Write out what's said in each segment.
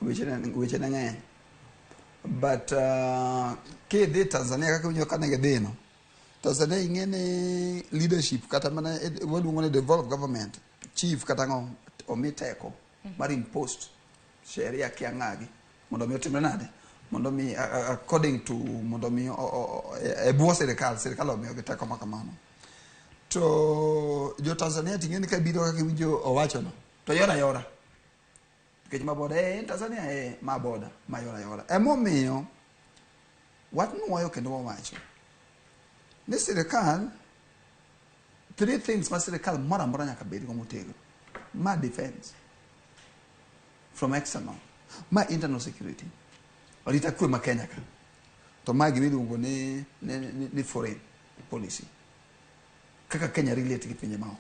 Weche ne ng'eny. But kidhi Tanzania kaka iwinjo kane gidhino, Tanzania ing'e ni leadership kata mana waluongo ni devolved government, chief kata ang'o omi teko mar impost sheria kia ng'agi mondo mi otimre nade, mondo mi according to mondo mi e bwo sirikal, sirikal omiyogi teko ma kamano. To jo Tanzania ting'e ni kabiro kaka iwinjo owachono to yora yora nikech ma boda en Tanzania ma boda ma yora yora. Emomiyo wanuoyo kendo wawacho ni sirikal, three things ma sirikal moro amora nyaka bedgo motegno: ma defense from external, ma internal security, arita kwe ma Kenya ka, to ma gima iluongo ni foreign policy, kaka Kenya relate gi pinje maoko.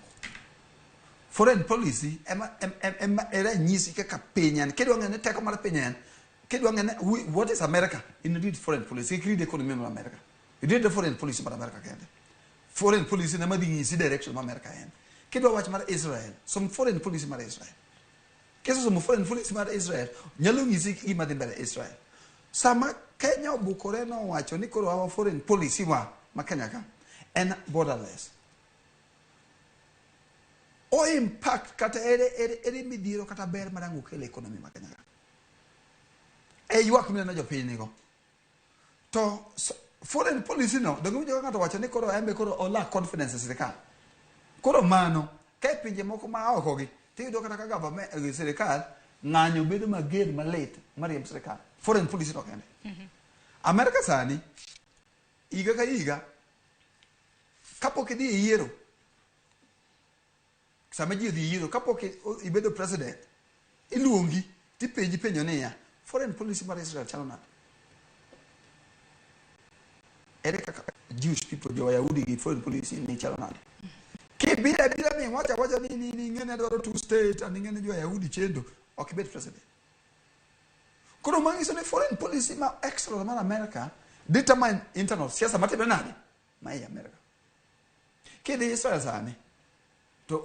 Foreign policy ema e ranyisi kaka piny en. Kidwa ng'eyo ni teko mar piny en, kidwa ng'eyo ni what is America, in read foreign policy. Kik read economy mar America, read the foreign policy mar America kende. Foreign policy ema dhi nyisi direction mar America en. Kidwa wach mar Israel, som foreign policy mar Israel. Kisesomo foreign policy mar Israel, nyalo nyisi gima dhi mbele Israel. Sama Kenya obukore nowacho ni koro our foreign policy wa ma Kenya ka en borderless, o impact kata ere midhiero kata ber marang' okel e economy ma Kenya ka e ywak mineno jopiny nigo. To foreign policy no donge winjo ka ng'ato wacho ni koro embe koro o lack confidence e sirikal. Koro mano ka e pinje moko ma oko gi tiyudo kata ka government, sirikal ng'anyo bedo mager malit mariemb sirikal, foreign policy no kende. Amerika sani higa ka higa kapok idhi e yiero, sama ji odhi yiero, kapok ibedo president, iluongi tipenji penjo niya, "Foreign policy mar Israel chalo nade? Ere kaka Jewish people, jo Wayahudi gi foreign policy ni chalo nade?" Kibiro abira mi wacho awacha ni ing'e ni adwaro two state and ing'e ni jo Wayahudi chendo, ok ibed president. Koro manyiso ni foreign policy ma external mar America determine internal siasa matimre nade ma ei America. Kidhi Israel sani to